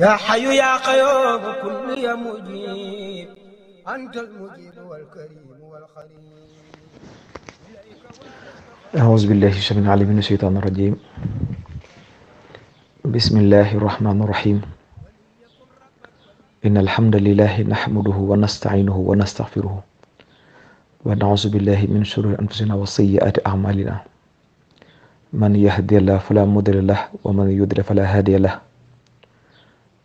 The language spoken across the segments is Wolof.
يا حي يا قيوم كل يا مجيب أنت المجيب والكريم والخليل. أعوذ بالله السميع العليم من الشيطان الرجيم. بسم الله الرحمن الرحيم. إن الحمد لله نحمده ونستعينه ونستغفره ونعوذ بالله من شرور أنفسنا وسيئات أعمالنا. من يهدي الله فلا مضل له ومن يضلل فلا هادي له.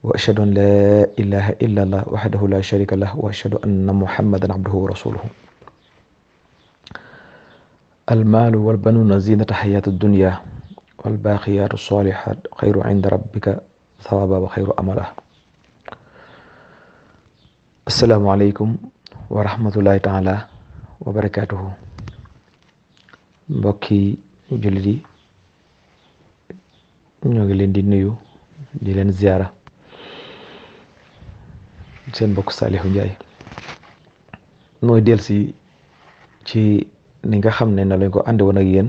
وأشهد أن لا إله إلا الله وحده لا شريك له وأشهد أن محمدا عبده ورسوله. المال والبنون زينة حياة الدنيا والباقيات الصالحات خير عند ربك ثوابا وخير أملا. السلام عليكم ورحمة الله تعالى وبركاته. mbokki jullit yi ñoo ngi leen di nuyu di leen ziyaara seen mbokk Saliou Ndiaye mooy dellusi ci ni nga xam ne na lañ ko ànd woon ak yéen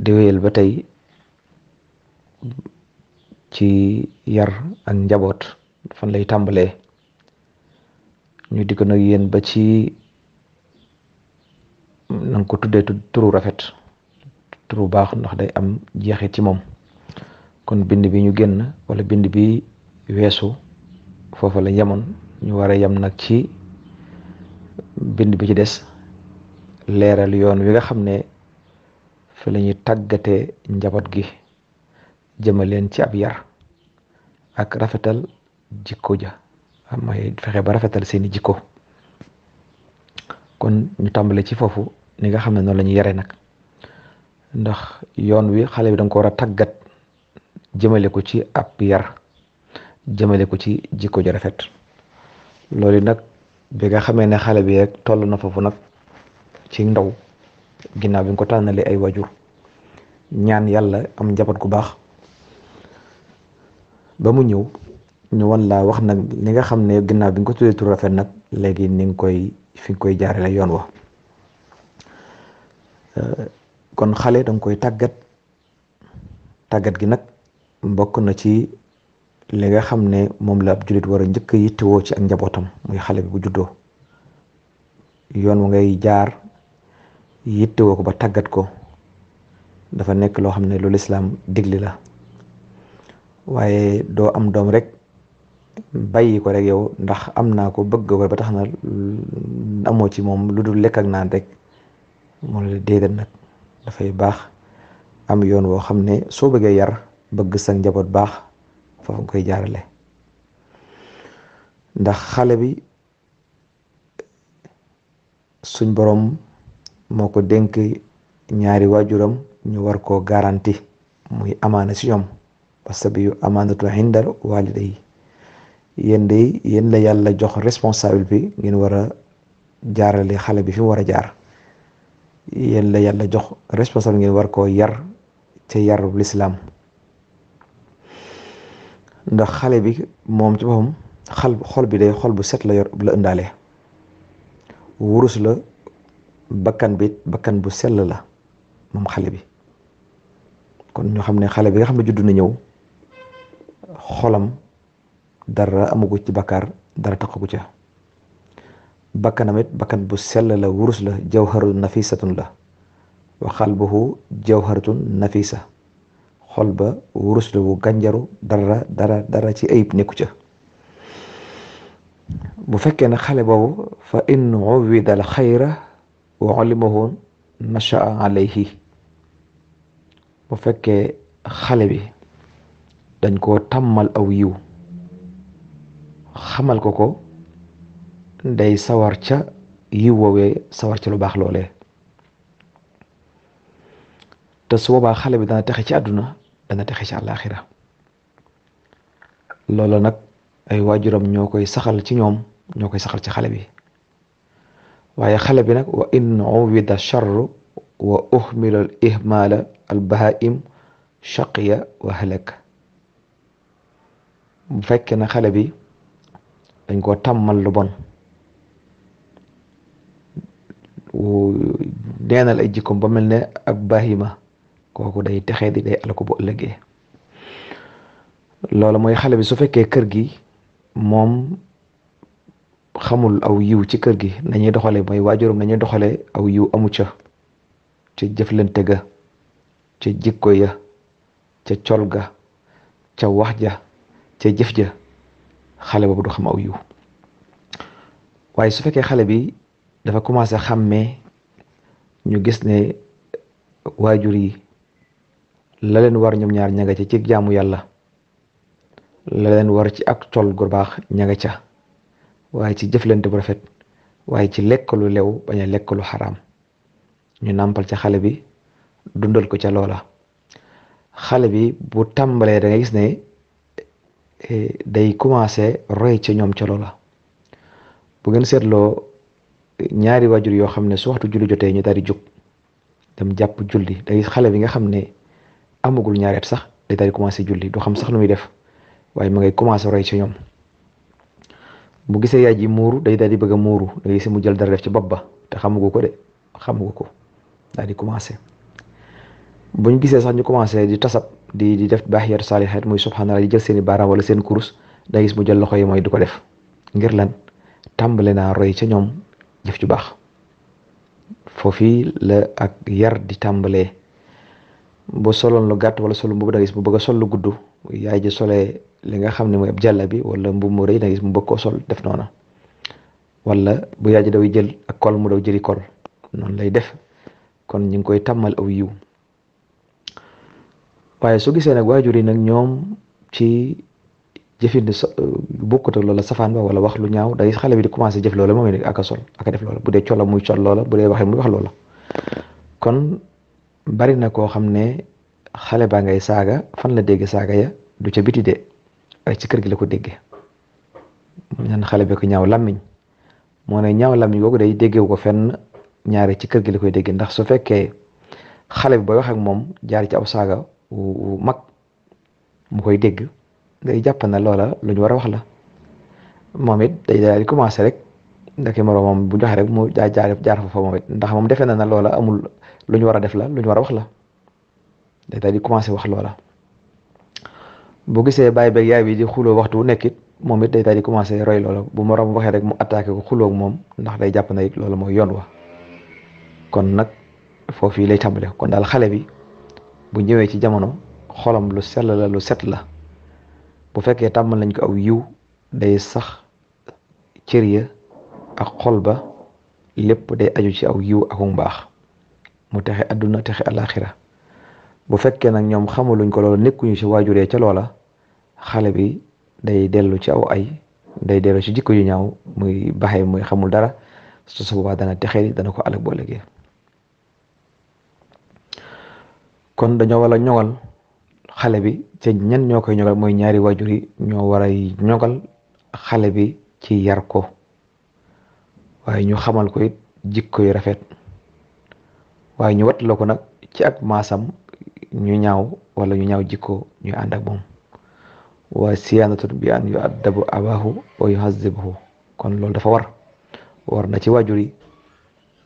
di wéyal ba tey ci yar ak njaboot fan lay tàmbalee ñu di ko nag yéen ba ci nanga ko tuddee turu rafet turu baax ndax day am jeexit ci moom. kon bind bi ñu génn wala bind bi weesu foofa la yemoon ñu war a yem nag ci bind bi ci des leeral yoon wi nga xam ne fi la ñuy tàggatee njaboot gi jëmaleen ci ab yar ak rafetal jikko ja mooy fexe ba rafetal seeni jikko. kon ñu tàmbale ci foofu ni nga xam ne noonu la ñuy yare nag ndax yoon wi xale bi da nga ko war a tàggat jëmale ko ci ab yar jëmale ko ci jikko ju rafet. loolu nag bi nga xamee ne xale bi rek toll na foofu nag ci ndaw ginnaaw bi nga ko tànnalee ay wajur ñaan yàlla am njaboot gu baax ba mu ñëw ñu wan laa wax nag li nga xam ne ginnaaw bi nga ko tuddee tur rafet nag léegi ni nga koy fi nga koy jaarale yoon wa. kon xale danga koy tàggat gi nag mbokk na ci li nga xam ne moom la ab jullit war a njëkk yittewoo ci ak njabootam muy xale bi bu juddoo yoon wa ngay jaar yittewoo ko ba tàggat ko dafa nekk loo xam ne lu lislaam digli la. waaye doo am doom rek bàyyi ko rek yow ndax am naa ko bëgg ko ba tax na amoo ci moom lu dul lekk ak naan rek moom la déedéet nag dafay baax am yoon woo xam ne soo bëggee yar bëgg sa njaboot baax foofu nga koy jaarale. ndax xale bi suñ borom moo ko dénk ñaari waajuram ñu war koo garanti muy amaana si ñoom parce que yu amaanatu indal waliday yéen la yàlla jox responsable bi ngeen war a jaarale xale bi fi mu war a jaar. yéen la yàlla jox responsable ngeen war koo yar ca yarub lislaam ndax xale bi moom ci boppam xol bi day xol bu set la yor la ëndaale wurus la bakkan bu sell la moom xale bi. kon ñu xam ne xale bi nga xam ne juddu na ñëw xolam dara amugu ci bakkaar dara taxagu ca. bakkanam it bakkan bu sell la wurus la jawharu nafisatun la wa qalbuhu jawharatun nafisa xol ba wurus la bu gànjaru dara ci ayib nekku ca. bu fekkee ne xale boobu fa in uwida al xayra wa ulimahu nashaa alayhi bu fekkee xale bi dañ koo tàmmal aw yiw xamal ko day sawar ca yiw woowee sawar ca lu baax loolee te su boobaa xale bi dana texe ci àdduna dana texe ci àllaaxira. loolu nag ay waajuram ñoo koy saxal ci ñoom ñoo koy saxal ci xale bi. waaye xale bi nag wa in uwida charru wa uhmila al ihmala al bahaim shaqiya wa halak. bu fekkee ne xale bi dañ koo tàmmal lu bon neenal ay jikkoom ba mel ne ab bahima kooku day texee di day ala ko bu ëllëgee. loola mooy xale bi su fekkee kër gi moom xamul aw yiw ci kër gi nañuy doxale mooy waajuram nañuy doxale aw yiw amu ca jëflante ga ca jikko ya ca col ga ca wax ja ca jëf ja xale boobu du xam aw yiw waaye su fekkee xale bi dafa commencé xàmmee ñu gis ne waajur yi la leen war ñoom ñaar ña nga ca ci jaamu yàlla la leen war ci ak col gu baax ña nga ca waaye ci jëflante bu rafet waaye ci lekk lu lew bañ a lekk lu xaraam ñu nàmpal ca xale bi dundal ko ca loola xale bi bu tàmbalee da nga gis ne day commencé roy ca ñoom ca loola bu ngeen seetloo ñaari waajur yoo xam ne su waxtu julli jotee ñu daal di jóg dem jàpp julli day xale bi nga xam ne amagul ñaari at sax day daal di commencé julli du xam sax lu muy def waaye ma ngay commencé roy ca ñoom bu gisee yaay ji muuru day daal di bëgg a muuru da gis mu jël dara def ci bopp ba te xamugu ko daal di commencé buñ gisee sax ñu commencé di tasab di def baaxiyatu saalihaat muy subhanallah di jël seeni baaraam wala seen kurus da gis mu jël loxo yi mooy di ko def ngir lan tàmbale naa roy ca ñoom jëf ju baax foofii la ak yar di tàmbalee bu soloon lu gàtt wala solo mbubu da gis mu bëgg a sol lu gudd yaay ji solee li nga xam ne mooy ab jàlla bi wala mbubu mu rëy da gis mu bëgg koo sol def noona wala bu yaay ji daw jël ak kol mu daw jëli kol noonu lay def kon ñu ngi koy tàmmal aw yiw waaye su gisee nag waajur yi nag ñoom ci jëfin bokkut ak loola safaan ba wala wax lu ñaaw day xale bi di commencé jëf loola moom it ak a sol ak a def loola bu dee cola muy col loola bu dee waxee muy wax loola kon bari na koo xam ne xale baa ngay saaga fan la dégg saaga ya du ca biti de ay ci kër gi la ko déggee ñaan xale bi ko ñaaw làmmiñ moo ne ñaaw làmmiñ googu day déggewu ko fenn ñaare ci kër gi la koy déggee ndax su fekkee xale bi booy wax ak moom jaar ci aw saaga wu mag mu koy dégg day jàpp na loola lu ñu war a wax la moom it day daal di commencé rek ndeke moroomam bu joxe rek mu jaar fa moom it ndax moom defe na loola amul lu ñu war a def la lu ñu war a wax la day daal di commencé wax loola bu gisee bàyyi beeg yaay bi di xuloo waxtu wu nekkit moom it day daal di commencé roy loola bu moroom waxee rek mu attaqué ko xuloo ak moom ndax day jàpp na it loola mooy yoon wa kon nag foofu lay tàmbale kon daal xale bi bu ñëwee ci jamono xolam lu sell la lu set la bu fekkee tàmmal nañ ko aw yiw day sax cër ya ak xol ba lépp day aju ci aw yiw ak mbaax mu texe àdduna texe alaxira bu fekkee nag ñoom xamaluñ ko loolu nekkuñu ci waajuree ca loola xale bi day dellu ci aw ay day dellu ci jikko yu ñaaw muy baxee muy xamul dara su boobaa dana texee dana ko alag boo léegi kon dañoo wala ñoŋal xale bi ci ñan ñoo koy ñoŋal mooy ñaari waajur yi ñoo war a ñoŋal xale bi ci yar ko waaye ñu xamal ko it jikko yu rafet waaye ñu watloo ko nag ci ak maasam ñu ñaaw wala ñu ñaaw jikko ñu ànd ak moom wa siyaanatun bi an yu addabu abahu wa yuhazibuhu kon loolu dafa war na ci waajur yi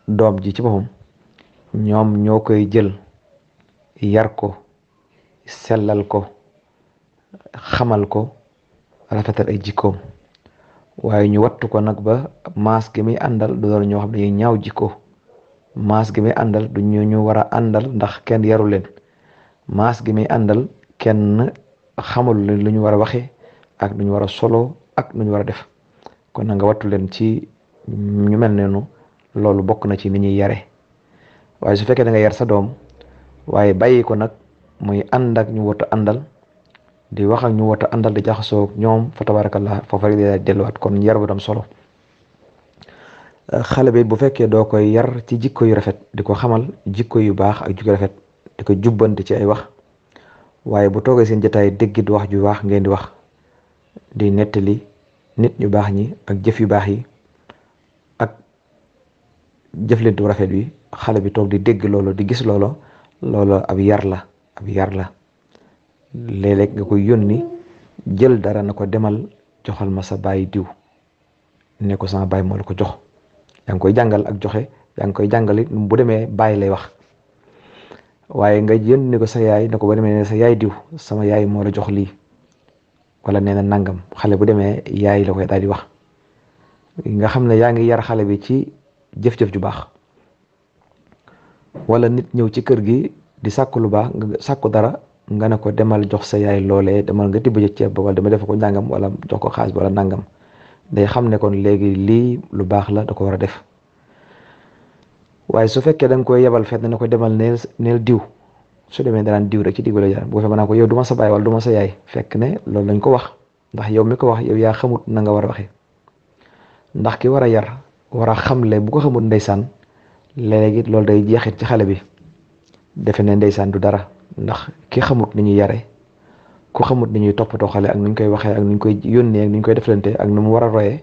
doom ji ci boppam ñoom ñoo koy jël yar ko sellal ko xamal ko rafetal ay jikkoom waaye ñu wattu ko nag ba maas gi muy àndal du doon ñoo xam ne dañuy ñaaw jikko maas gi muy àndal du ñu war a àndal ndax kenn yaru leen maas gi muy àndal kenn xamul lu ñu war a waxee ak lu ñu war a solo ak lu ñu war a def kon na nga wattu leen ci ñu mel noonu loolu bokk na ci ni ñuy yare waaye su fekkee da nga yar sa doom waaye bàyyi ko nag muy ànd ak ñu wota àndal di wax ak ñu wota àndal di jaxasoo ñoom fa tabarakallah foofu rek day delluwaat kon yar bu dam solo xale bi bu fekkee doo koy yar ci jikko yu rafet di ko xamal jikko yu baax ak jikko rafet di ko jubbante ci ay wax waaye bu toogee seen jotaay déggit wax ju baax ngeen di wax di nettali nit ñu baax ñi ak jëf yu baax yi ak jëflante bu rafet wi xale bi toog di dégg loolu di gis loolu ab yar la léeg-léeg nga koy yónni jël dara na ko demal joxal ma sa baay diw ne ko sama baay moo la ko jox yaa ngi koy jàngal ak joxe yaa ngi koy jàngal it bu demee baay lay wax waaye nga yónni ko sa yaay ne ko ba demee ne sa yaay diw sama yaay moo la jox lii wala nee na nangam xale bu demee yaay la koy daal di wax. nga xam ne yaa ngi yar xale bi ci jëf-jëf ju baax, wala nit ñëw ci kër gi di sàkku lu baax nga sàkku dara nga ne ko demal jox sa yaay loolee, demal nga tibb ci ceeb ba wala dama def ko nangam wala jox ko xaalis wala nangam. day xam ne kon léegi lii lu baax la da ko war a def. waaye su fekkee da nga koy yebal fet ne ko demal neel diw, su demee danaan diw rek ci diw la jaar bu fekkee naa ko yow du ma sa baay wala du ma sa yaay, fekk ne loolu lañ ko wax, ndax yow mi ko wax yow yaa xamut na nga war a waxee. ndax ki war a yar war a xamle bu ko xamut ndeysaan léegi loolu day jeexit ci xale bi, defe ne ndeysaan du dara. ndax ki xamut ni ñuy yare, ku xamut ni ñuy toppatoo xale ak ni ñu koy waxee ak ni ñu koy yónnee ak ni ñu koy deflante ak ni mu war a royee,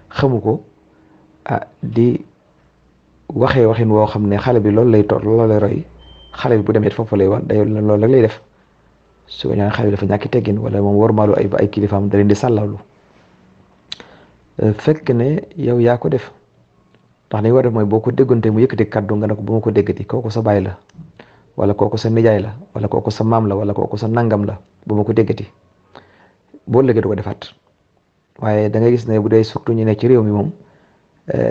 xamu ko di waxee waxin woo xam ne xale bi loolu lay roy, xale bi bu demee foofu lay wax day loolu rek lay def. su ko ñaan xale bi dafa ñàkki teggin wala moom warmaalu ay kilifaam da leen di sàllawlu, fekk ne yow yaa ko def. ndax li war def mooy boo ko déggante mu yëkkati kàddu nga ne ko bu ma ko déggati, kooku sa baay la wala kooku sa nijaay la wala kooku sa maam la wala kooku sa nangam la, bu ma ko déggati, boo léegi du ko defaat. waaye da ngay gis ne bu dee surtout ñu ne ci réew mi moom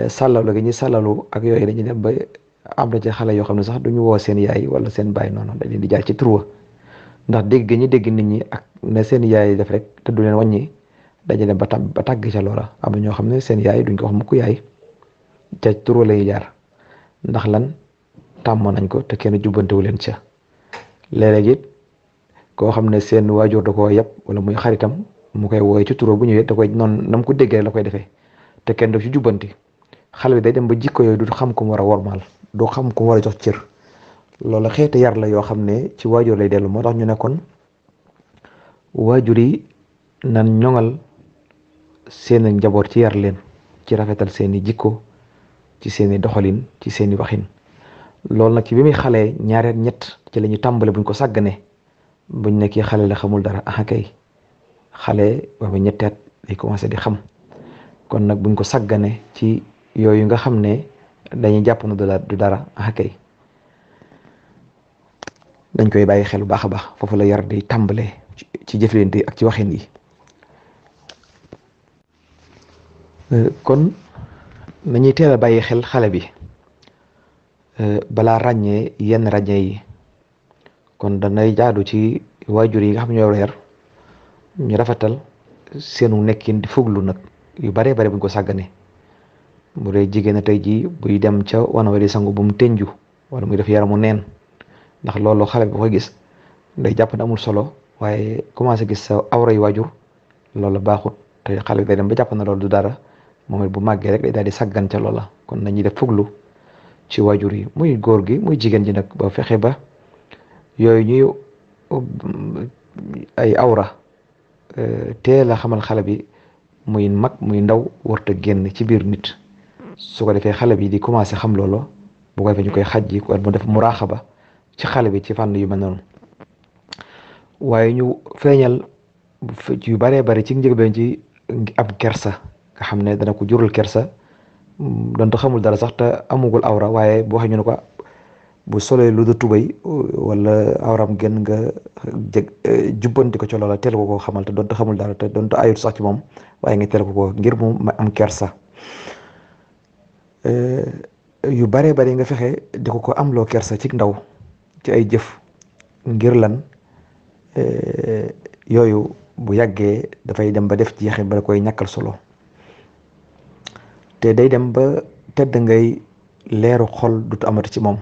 sàllaw la gi ñuy sàllalu ak yooyu dañuy dem ba am na ci xale yoo xam ne sax duñu woo seen yaay wala seen baay noonu, dañ leen di jaay ci turwa. ndax dégg gi ñu dégg nit ñi ak ne seen yaay def rek te du leen wàññi, dañuy dem ba tàgg ca loola. am na ñoo xam ne seen yaay duñ ko wax mukk yaay, ca turwa lay jaar. ndax lan tàmm nañ ko te kenn jubbantewu leen ca. léeg-léeg it koo xam ne seen waajur da koo yab wala muy xaritam mu koy wooye ci turwa, bu ñëwee da koy noonu nam ko déggee la koy defee te kenn du ci jubbanti. xale bi day dem ba jikko yooyu du xam ko mu war a wormaal, du xam ko mu war a jox cër. loolu xeeti yar la yoo xam ne ci waajur lay dellu. moo tax ñu ne kon waajur yi nan ñoŋal seen njaboot ci yar leen, ci rafetal seeni jikko, ci seeni doxalin, ci seeni waxin. loolu nag ci bi muy xale ñaareel ñett ci la ñu tàmbale buñ ko sàggane, buñ ne kii xale la xamul dara. kay xale ba ba ñetteet day commencé di xam. kon nag buñ ko sàggane ci yooyu nga xam ne dañuy jàpp na du dara. kay dañ koy bàyyi xel bu baax a baax. foofu la yar di tàmbale ci jëflante ak ci waxin yi. kon nañuy teel a bàyyi xel xale bi balaa ràññee yenn ràññee yi. kon danay jaadu ci waajur yi nga xam ne ñoo yar ñu rafetal seenu nekkin di fuglu nag yu baree bare buñ ko sàggane. bu dee jigéen a tey jii buy dem ca wana wa di sangu bu mu tenju wala muy def yaramu neen, ndax loolu xale bi koy gis day jàpp ne amul solo, waaye commencé gis sa awray waajur loolu baaxut. te xale bi day dem ba jàpp na loolu du dara, moom it bu màggee rek day daal di sàggan ca loola. kon nañuy def fuglu ci waajur yi, muy góor gi muy jigéen ji nag, ba fexe ba yooyu ñuy ay awra teel a xamal xale bi muy mag muy ndaw warta génn ci biir nit. su ko defee xale bi di commencé xam loolu, bu ko defee ñu koy xaj yi ko mu def muraaxaba ci xale bi ci fànn yu mel noonu. waaye ñu feeñal yu baree bari ci njëlbeen ci am kersa, nga xam ne dana ko jural kersa donte xamul dara sax te amugul awra, waaye bu waxee ñu ne ko bu solee lu da tubay wala awram gën nga jubbanti ko ci loola, teel ko xamal te donte xamul dara te donte ayut sax ci moom, waaye nga teel ko ngir mu am kersa. yu baree bari nga fexe di ko amloo kersa ci ndaw ci ay jëf, ngir lan yooyu bu yàggee dafay dem ba def ci yaxin ba da koy ñàkkal solo. te day dem ba tedd ngay leeru xol dut amati ci moom.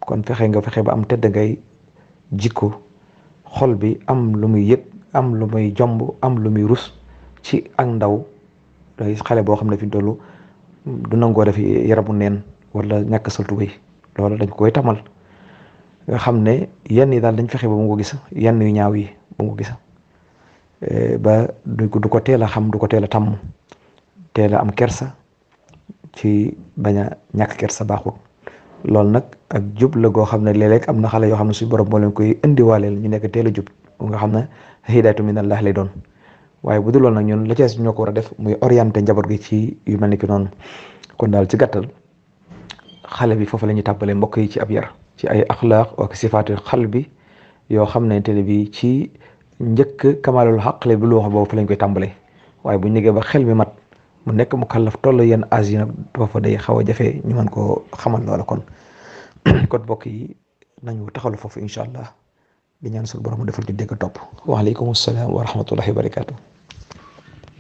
kon fexe ba am tedd ngay jikko, xol bi am lu muy yëg, am lu muy jomb, am lu muy rus ci ak ndaw. day xale boo xam ne fi mu toll du nangoo def yaramu neen wala ñàkk sol tubéy, loolu dañ koy tamal. nga xam ne yenn yi daal dañ fexe ba mu ko gis, yenn yu ñaaw yi ba mu ko gis, ba du ko teel a xam, du ko teel a tàmm, teel a am kersa ci bañ a ñàkk kersa baaxul. loolu nag ak jub la goo xam ne léeg-léeg am na xale yoo xam ne suñu borom moo leen koy indiwaaleel ñu nekk teel a jub, nga xam ne hidaayatu minallah lay doon. waaye bu dul loolu nag ñun la ci ñoo ko war a def muy orienté njaboot gi ci yu mel ni ki noonu. kon daal ci gàttal xale bi foofu la ñuy tàbbalee mbokk yi ci ab yar, ci ay axlaaq ak sifaatu xal bi yoo xam ne tele bi ci njëkk kamalul xaqli bi lu wax boobu fa lañ koy tàmbalee waaye bu ñu nekkee ba xel mi mat mu nekk mu kàllaf toll yenn âge yi nag foofa day xaw a jafe ñu mën koo xamal loola kon kon mbokk yi nañu taxalu foofu incha allah di ñaan sul borom mu defal ci dégg topp waaleykum salaam wa rahmatullahi wa barakaatu.